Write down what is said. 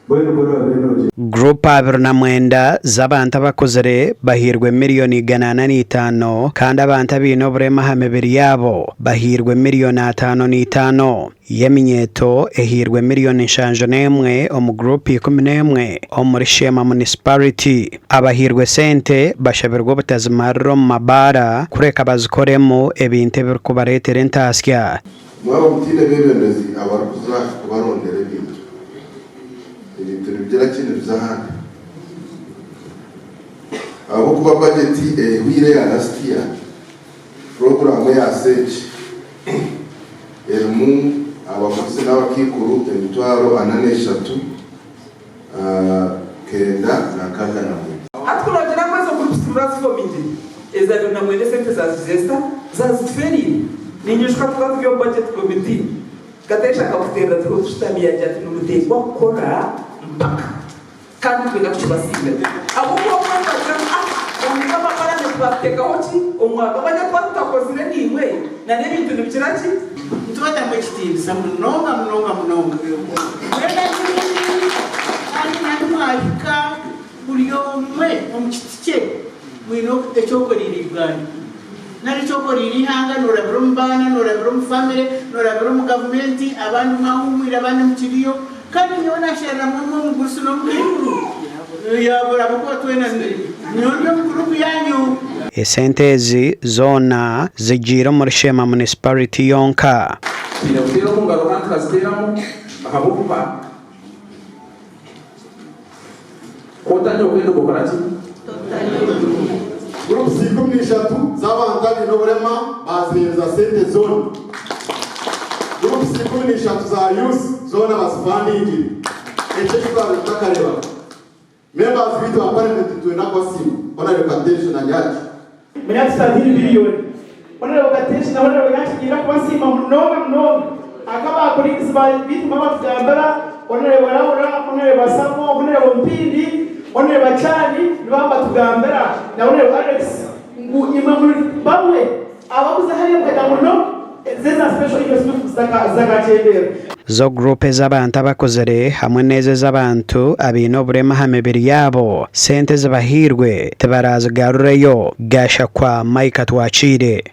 Mbwenu ku oraabe noogyenda. Guruupu 29 z'abantu abakuzire bahairwe miriyoni 405 kandi abantu abaine oburema aha mibiri yaabo bahairwe miriyoni 55. Y'eminyeeto ehairwe miriyoni 71 omu guruupu 11 omuri Sheema Munisipariti. Abahairwe sente bashabirwe obutazimarira omu mabaara kureka bazikoremu ebintu ebirikubareetera entaasya. Mwaba mutaine beebembezi abarikuza kubarondera ebintu, ebintu nibigira ki nibiza ahandi ahabw'okuba bajeti ehweire eya last year, puroguraamu eya seeki erimu abagurusi n'abakaikuru emitwaro ana n'eshatu 969. Hati ku noogira ngu ezo groups murazifomingire, eza 29 esente zazizesta, zazitufereire. Ninyijuka tukaba turi omu budget committee, Kateesha akakuteerera turiho tushutami yaagira ati nimuteekwa kukora mpaka kandi nitwenda kukibasiimira. Ahabw'okuba obumwe nibagira ngu ah omuntu aba parliament baatuteekaho ki omwaka manya twaba tutakozire naimwe na n'ebintu nibikira ki? Nitubatamu ekitiinisa munonga munonga munonga. Mbwenu kandi nahi mwahika buri omwe omu kiti kye mwine eki okoreire Uganda nari eki okoreire eihanga norabira omu baana, norabira omu famire, norabira omu gavumenti abandi mwahumwire abandi mukiriyo kandi nyowe nasheruramu omwe omugurusi n'omukaikuru yabura ahabw'okuba twena nyowe ndi omu gurupu yanyu. Esente ezi zoona zigiire omuri Sheema Munisipariti yonka. Twine kuteera omu ngaro kandi tukaziteeramu ahabw'okuba ku otanywa okwenda okora ki? Groups 13 z'abantu abaine oburema baaziheereza sente zoona. Groups 13 za youth zoona bazifandingire. Ekyo eki twabaire tutakareebaga. Members baitu ba parliament nitwenda kubasiima Honourable Kateesha na Nyaki. Munyaki 13 billion. Honourable Kateesha na Honourable Nyaki niinyenda kubasiima munonga munonga aka ba colleagues baitu babatugambira Honourable Laura, Honourable Asamo, Honourable Mpindi, Honourable Achani nibaba nibatugambira na Honourable Alex ngu imwe muri bamwe abakuza hariya mukagira ngu no ezi eza special interest groups zitakakyendera. Zo guruupu ez'abantu abakuzire hamwe n'ezo ez'abantu abaine oburema aha mibiri yaabo, sente ezibahairwe tibarazigarureyo, Gashakwa Micah Twakiire.